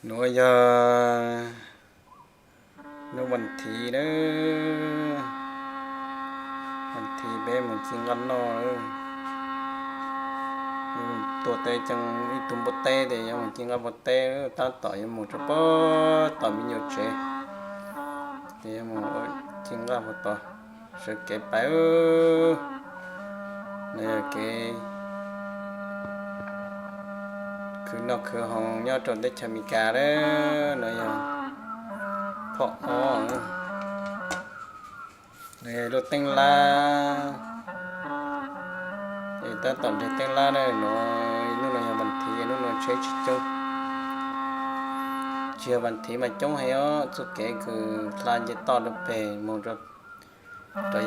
Nuav yog nub vas thiv na, vas thiv peb mus ci nqaj noj. Tuaj teb coob ib tug npua teb tes yuav mus ci nqaj npua teb, tab tom yuav mus rau puag tom me nyuam tsev, ces yuav mus ci nqaj puag tod, sawv kev pais. Nuav yog kev khwv noj khwv haus nyob rau teb chaws Amelikas na. Nuav yog phom ob, nuav yog lub teeb lab, es tab tom nreg teeb lab na. Nuav, nub nuav yog vas thiv, nub nuav tsheb tsis coob, tsis yog vas thiv mas coob heev os. Txuj kev kws hla nce toj rau pem mus rau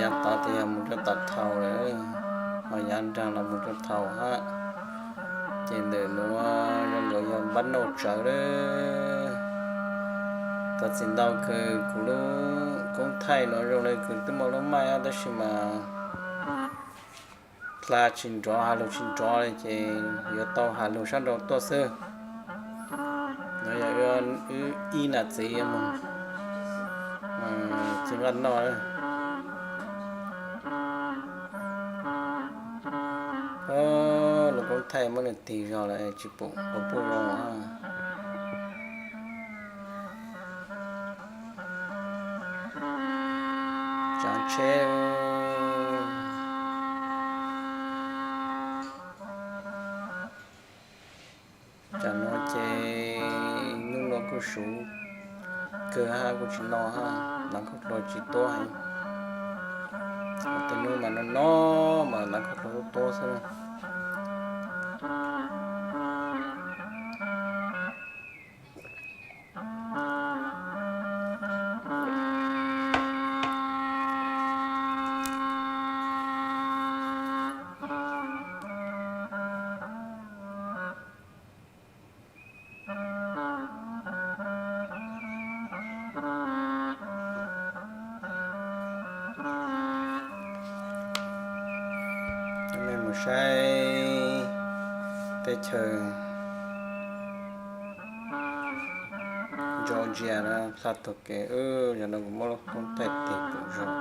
yav tod tes yog mus rau tom Thaus lawm, ho yav nraag los mus rau Thaus hab. Ces ntawm nuav zoo nkaus yog npab nauj tsawv lawm. Thov txim ntau kws kuv lub koob thaij nuav zoo le kws twb muaj lub maij hab, tab sis mas hla tsis nrov, has lug tsis nrov li ces yuav tau has lug sab nraud tuaj xwb. Nuav yog wb ib nam txiv mus ci nqaj noj. Lub koob thaij muab nws tig zog lawm tsis pum quas puj zoo. Tsaav tsheb. Tsam nuav ces nub nuav kuj suv kawg hab, kuj tsis no hab, nav khaub hlua tsis tuab heev. Tej nub mas no no mas nav khaub hlua tuab xwb. Coj nej mus saib teb chaws Georgia na, plaj taug kev. Yog no kuv muab lub koob thaij tig pum zog.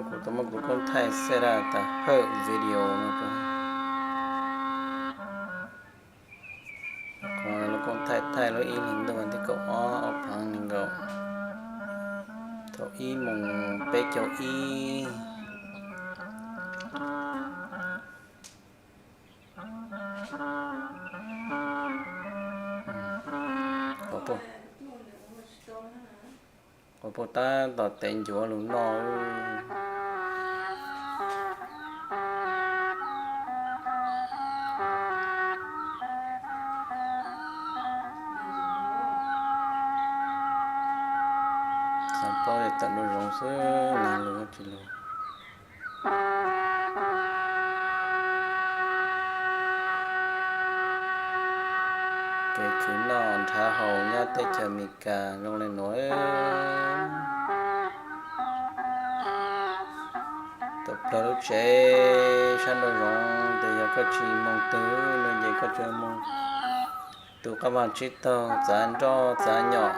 Kuv tau muab kuv lub koob thaij set up tas hawm video no. Qhov lub koob thaij thaij lub ib hlis ntuj vas thib kaum ob, ob phav nees nkaum, thaum ib moos peb caug ib. Quas puj tab tom tev ncuav lug noj. Xav paub tawm nruab zoov xwb, nag lug tsis lug. Kev khwv noj nrhav haus nyob teb chaws Amelikas zoo le nuav. Tau plawg lub tsev sab nraum zoov tes yog koj tsis moog tug no ces koj tsuas moog tu qab vaag tsib taug txav nroj txav nyom.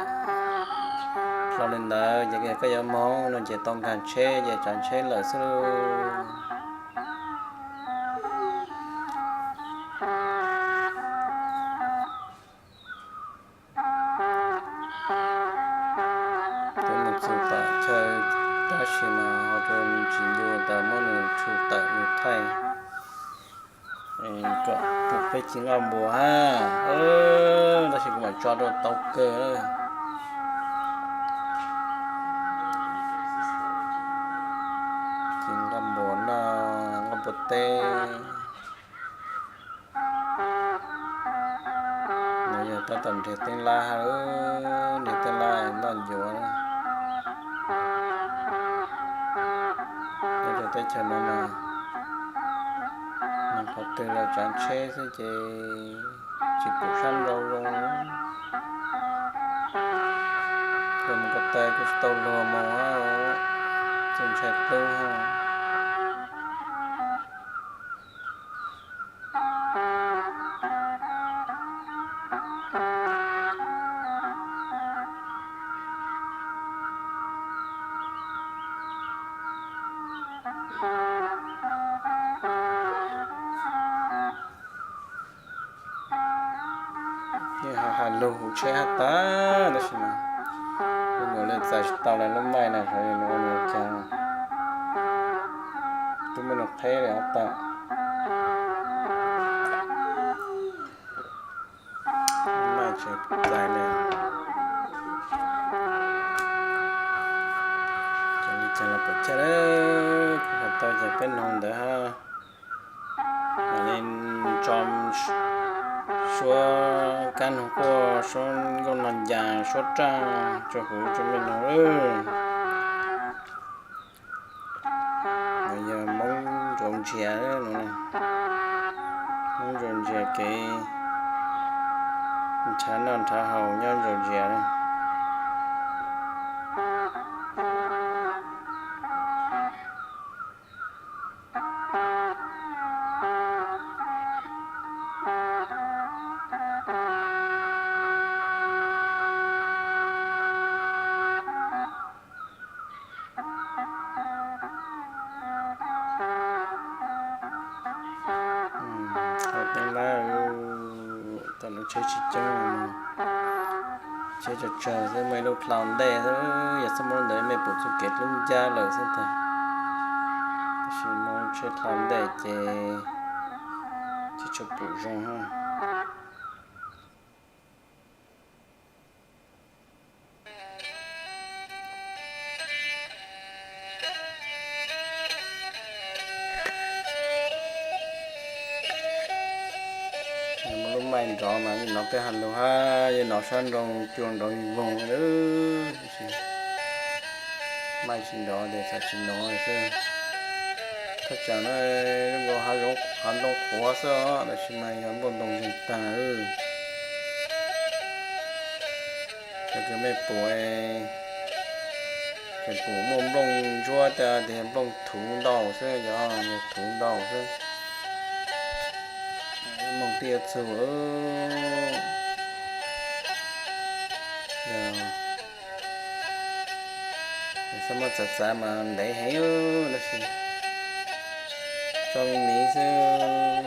Dhau li ntawd ces koj yuav moog no ces tau nkaag tsheb ces tsaav tsheb lawm xwb lauj. Twb mus txug tom chaw tab sis mas ho rua tsis ncu tas muab nws tshu tawm nws thaij kom pum peb ci nqaj npua hab. Tab sis kuv mam tso rau tau kawg. Ci nqaj npua noj, nqaj npua teb. Nuav yog tab tom nreg teeb lab hab, nreg teeb lab noj ncuav. Nyob rau teb chaws no mas, moog qhov twg los tsaav tsheb xwb ces tsis pum sab nraud zoo. Koj mus ko taw kuj tsis tau luag moog, txawj ntshai tub. Lug huv tsheb hab tag tab sis mas lub nus le txais tsis tau le lub maij na, xyov yog nws ua nws ua caag, tub muaj nws qheb le hab tag. Maij tsis txais le. Ces li cas los pam chaj lawm, kuv has tau ces peb noog ntawd hab. Mam li tso suab kab noog quaj, suab nkauj nog ncas, suab raj tso huv tso mej noog lawm. Yog Moob Ntsuas Ntsias no, Moob Ntsuas Ntsias kev nrhav noj nrhav haus nyob Ntsuas Ntsias. Tau lub tsheb tsis coob, tsheb tsawg tsawg xwb, muaj ib lub dlau ntej xwb, yog txhob muaj lub ntawd mej pum txuj kev dlub ncab lawm xwb tag. Tab sis muaj lub tsheb dlau ntej ces tsis tshua pum zoo hab. Muaj lub maij nrov mas yog nov peb has lug hab, yog nov sab nroog cua nrov voog lawm. Maij tsis nrov ces txhais tsis nov xwb. Thaj tsam no zoo nkaus hav zoov hav ntoo qhuav xwb os, tab sis mas yog nplooj ntoo zeeg tag. Cov kws mej pum, tseem pum muaj nplooj ntsuab tas tias nplooj thuv ntau xwb, yog thuv ntau xwb. Moog tiaj txug lawm. Xab muab txav txav mas ntev heev tab sis tso miv miv xwb.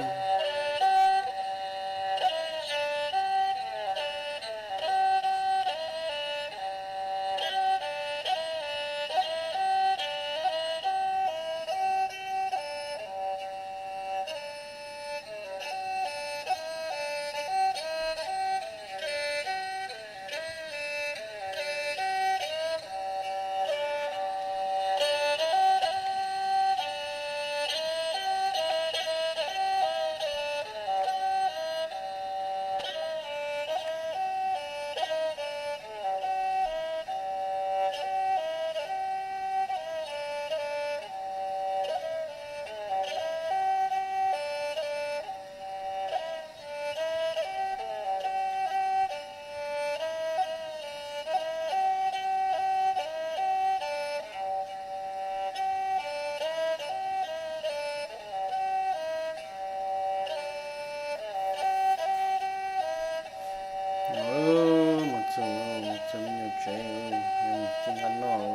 Mus txug, mus txug me nyuam tsev, mus txug nqaj noj.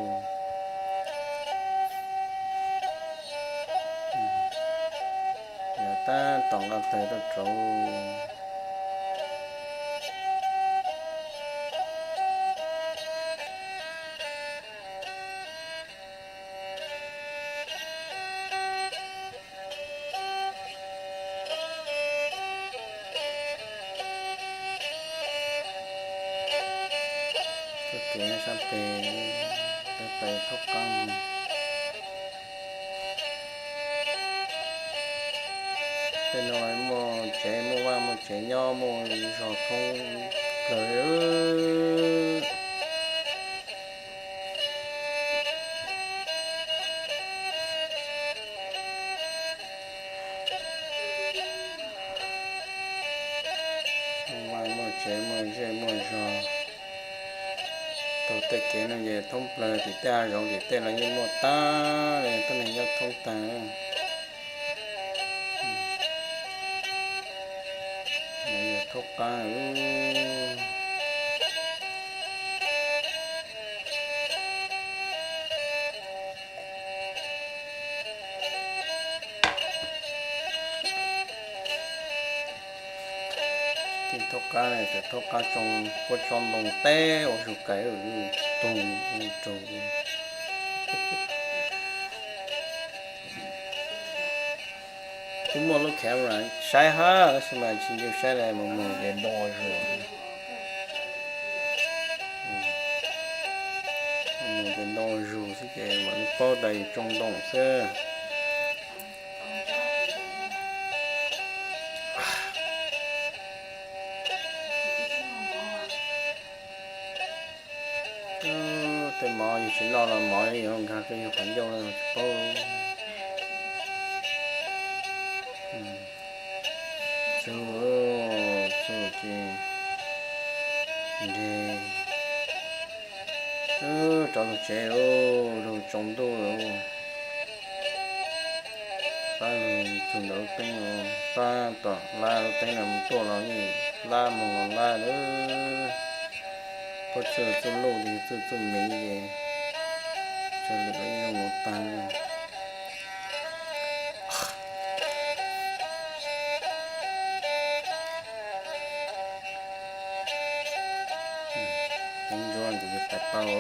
Yog tab tom nqa tawg rau rauv. Txoj kev sab pem, pem thaub qab. Tej no muaj tsev muaj vaj muaj tsev nyob muaj zog thoob plawg. Muaj vaj muaj tsev muaj zej muaj zog. Taug tej kev no ces thoob plawg tim tej hav zoov tim tej los yeej muaj tag li, tuab neeg nyob thoob tag. Yog thaub qab. Tej Thaub qab, thaub qab tsoo, puab tsob ntoo teb ua zug kais, toog raug. Twb muaj lub camera saib hab, tab sis mas tsis nco saib li, mus mus ces ntoo zuag. Mus ces ntoo zuag xwb ces mam li paub tas yus tsoo ntoo xwb. Tej mov yus tsis noj los mov yuav nkag rau yus qhov ncauj los tsis paub. Txug, txug ces nres rov lug tsev, lug tsaus ntuj lawm. Pab txug ntawm lub teeb, pab tom lab lub teeb no mus tuaj los yeej lab mus los lab lawm. Puab txuj txuj luj li txuj txuj miv ces tsuas lwm lub yeej zoo mus taag. Teeb ntsuab ces yus pais tau.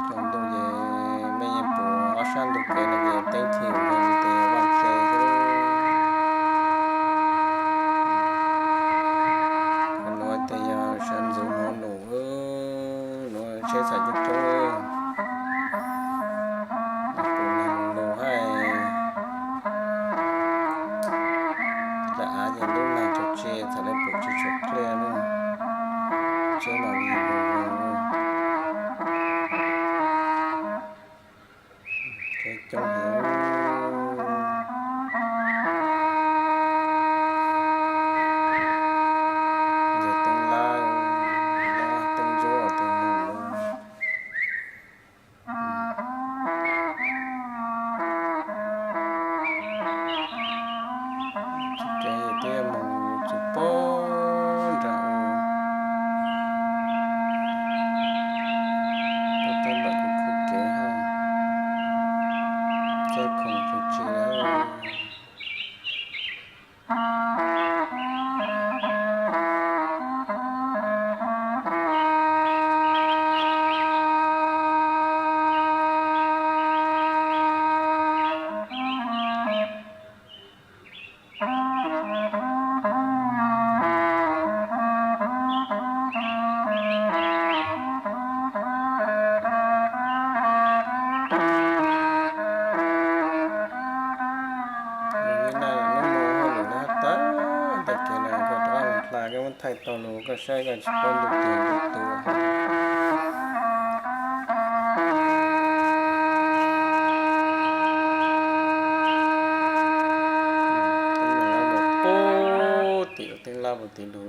Tsaus ntuj ces mej yeej pum ob sab ntug kev no ces teeb chim ua tes vaj tse. Qhov nuav tes yog sawv ntxuv nuav num, nuav tsheb txhais coob coob. Pum nag lug hab, lam av ces lub nag tso tsi txhais le pum tsis tshua clear na. Tsheb mas vig vog vog. Tsheb coob heev. Ntawm teeb lab, teeb ntsuab tes moog. Txuj kev yog twb moog txug poob nraag u, tab tom lam kuj khwv kev hab, txawb khoom tsuag tsi hab. Lub mus hauj lwm no hab tag, ntawm kev no koj rov qab mus hla koj muab thaij tau lug koj saib koj tsis paub ntuj twg ntuj twg. Teeb lab puag tim lug.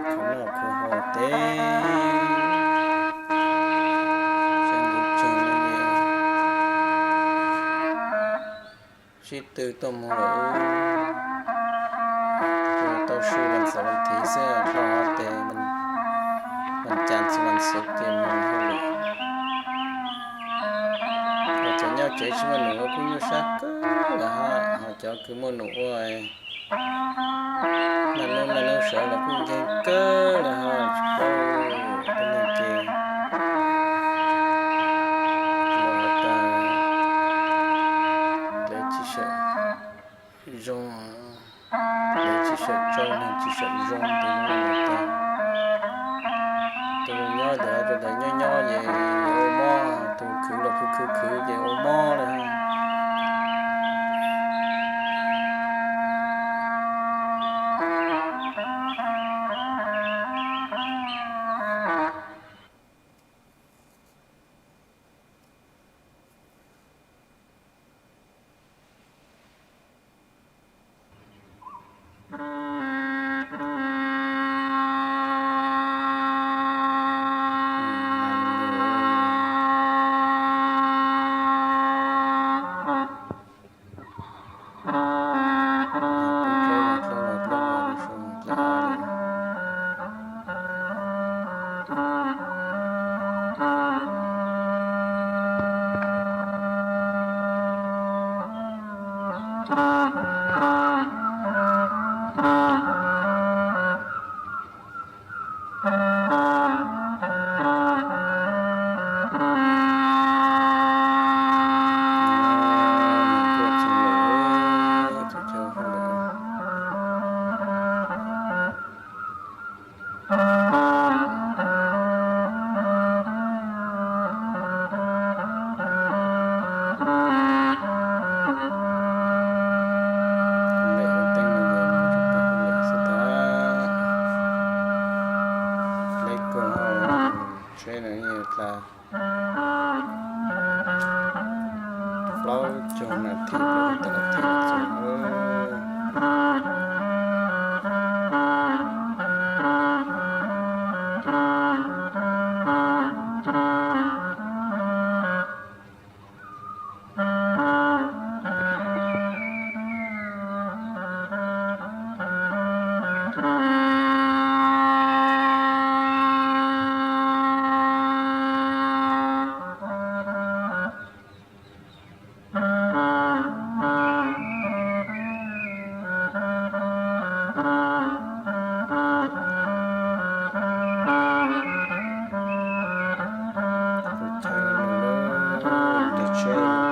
Khwv noj khwv haus tes, sib tw tuaj mus lawm. Tau su vas xaum vas thiv xwb, hlo tes vas cas txug vas xuv ces mus hauj lwm. Cov nyob tsev tsis muaj num ua kuj nyuaj sab kawg lawm hab, ho cov kws muaj num ua naj nub naj nub sawv los kuj nkeeg kawg lawm hab, tsis paub tib neeg ke. Lawv tsis sawm zoo, lawv tsis sawm tsau, neeg tsis sawm zoo tes zoo lawm tag. Tus nyob tes ua rau tas nyob nyob ces ua mob, tus khwv los khwv khwv khwv ces ua mob lawm hab. plaub caug nas this, plaub caug tawm nas this txog.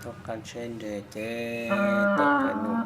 Thaub qab tsheb nres ces tau pais num. Thaub qab tsheb nres ces tau pais num.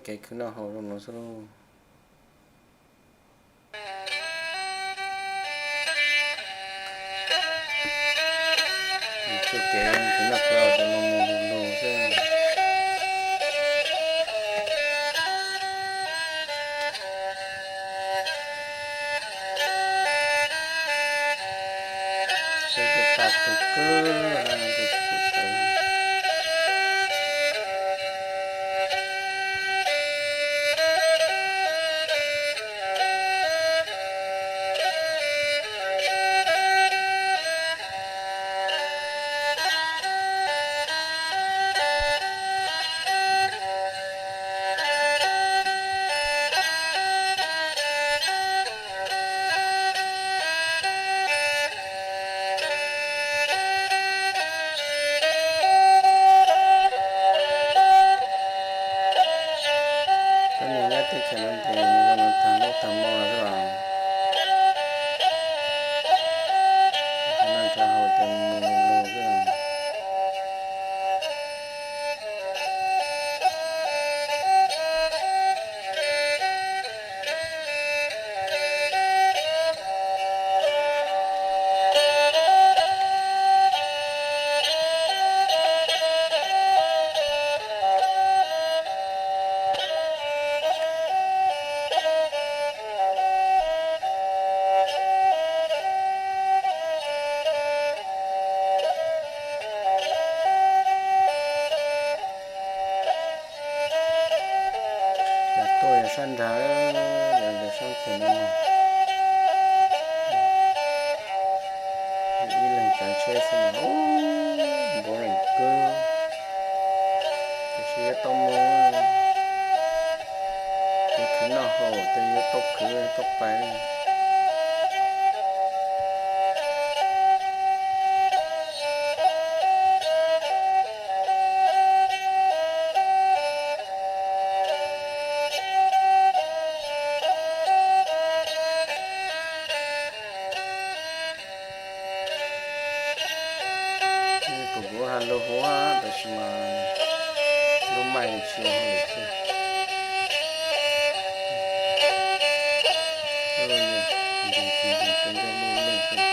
Kev khwv noj haus zoo no xwb lauj. Txoj kev khwv noj khwv haus zoo no mus lug lug xwb. Seb puas tag tus kawg, tus tsis pum tawv. Cov neeg nyob teb chaws no ces nws zoo nws tag nub tag hmo xwb os. Noj nrog haus ces mus lug lug xwb. Cov tuaj yog sab nrag, yog sab pem no. Ib leeg tsav tsheb xwb mas boring kawg. Tiam sis yuav tau mus, kev khwv noj haus ces yuav tau khwv yuav tau pais. Kuv kuv ha lug huv tab sis mas lub maij tsis ua hauj lwm xwb. Nrug tsis nrug, nrug lub lug xwb.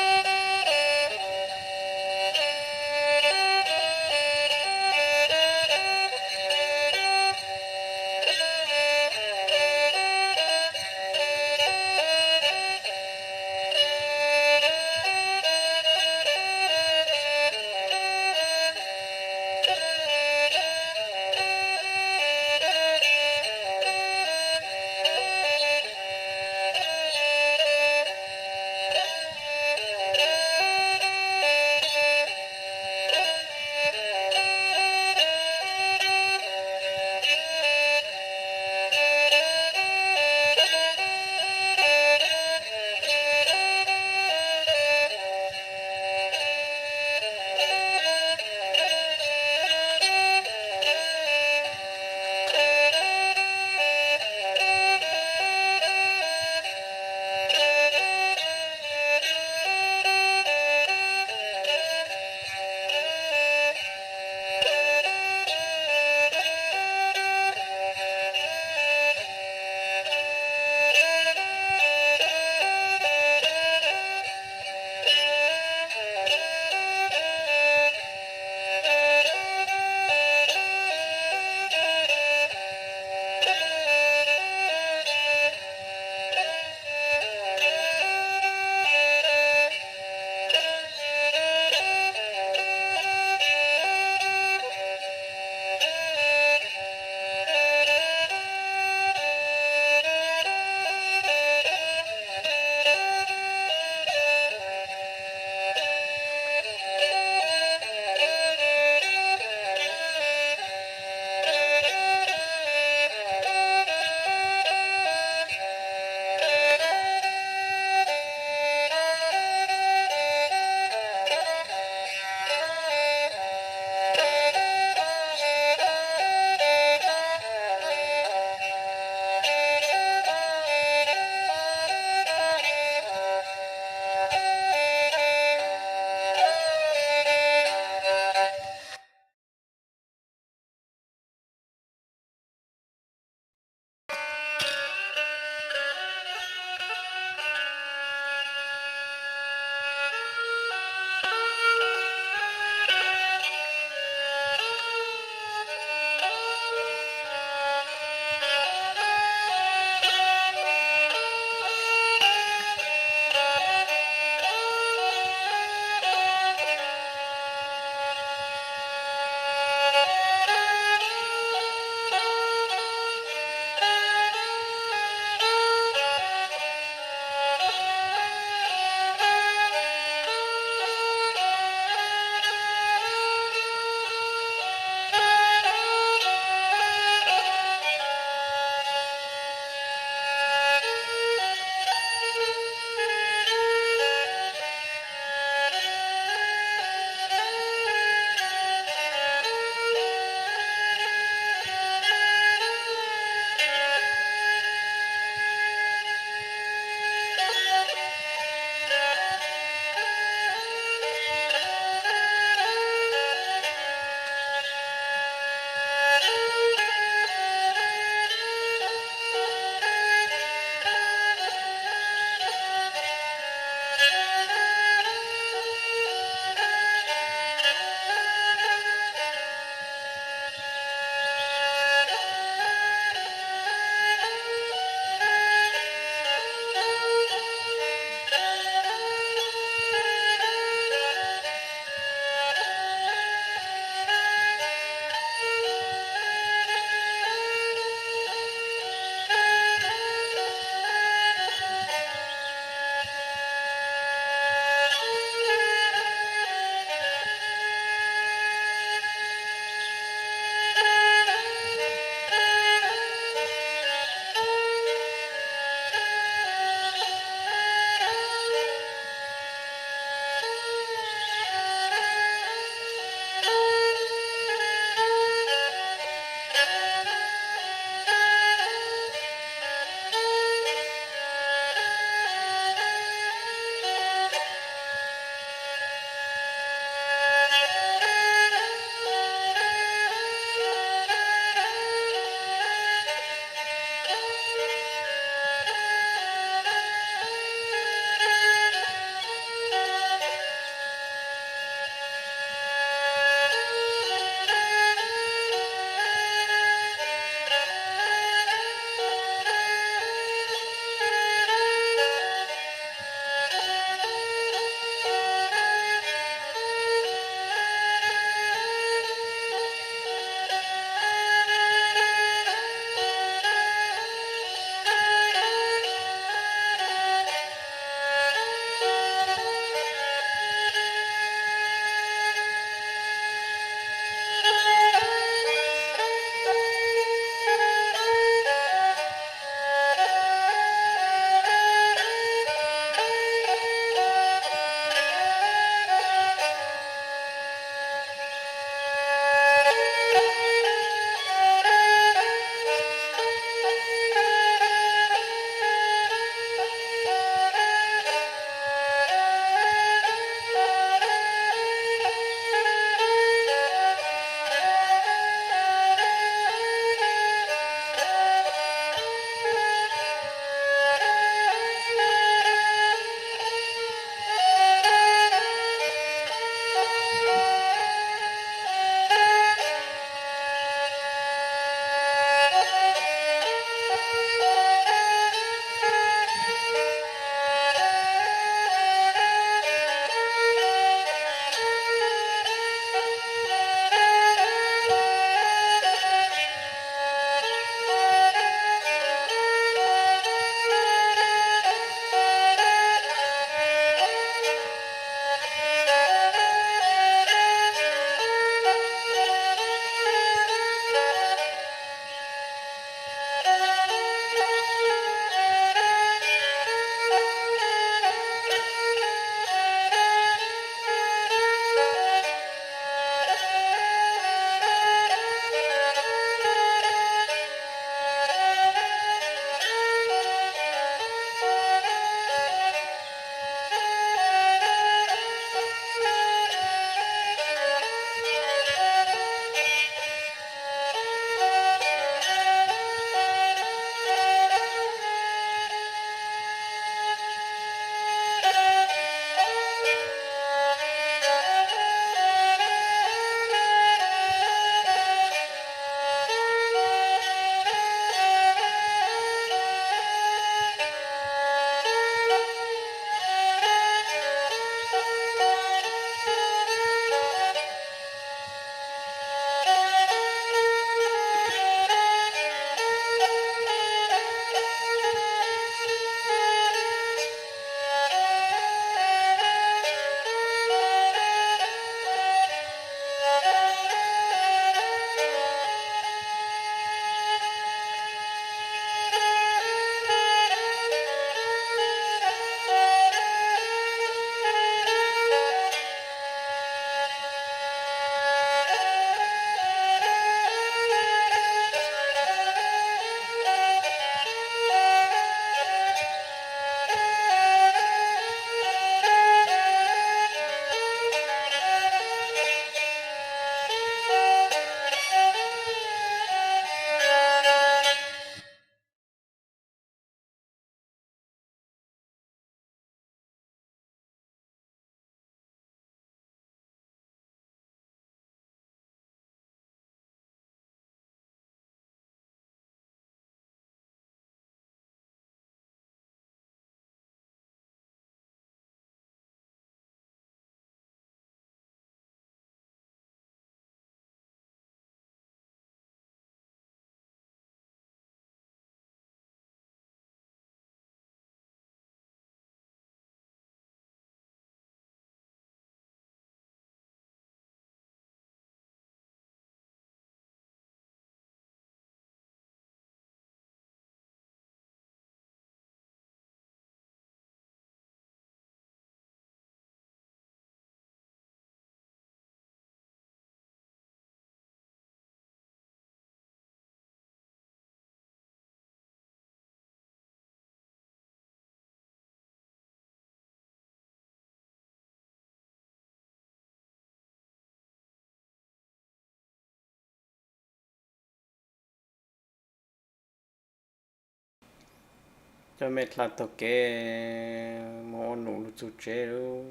Coj mej dlha taug kev mus ua num lug txug tsev lawm.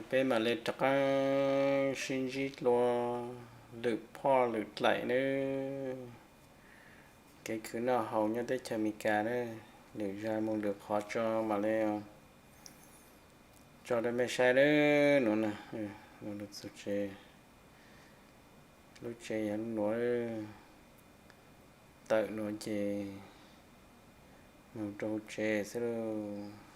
Peb mam le rov qaab sib ntsib dlua lwm phoj lwm dlaim nawb. Kev khwv noj haus nyob teb chaws Amelikas nawb, lwm zag mus lwm qhov tso mam le tso rau mej saib nawb. Nuav na, mus lug txug tsev, lub tsev yog lub nuav, tawm nuav ces mus rau tsev xwb lauj.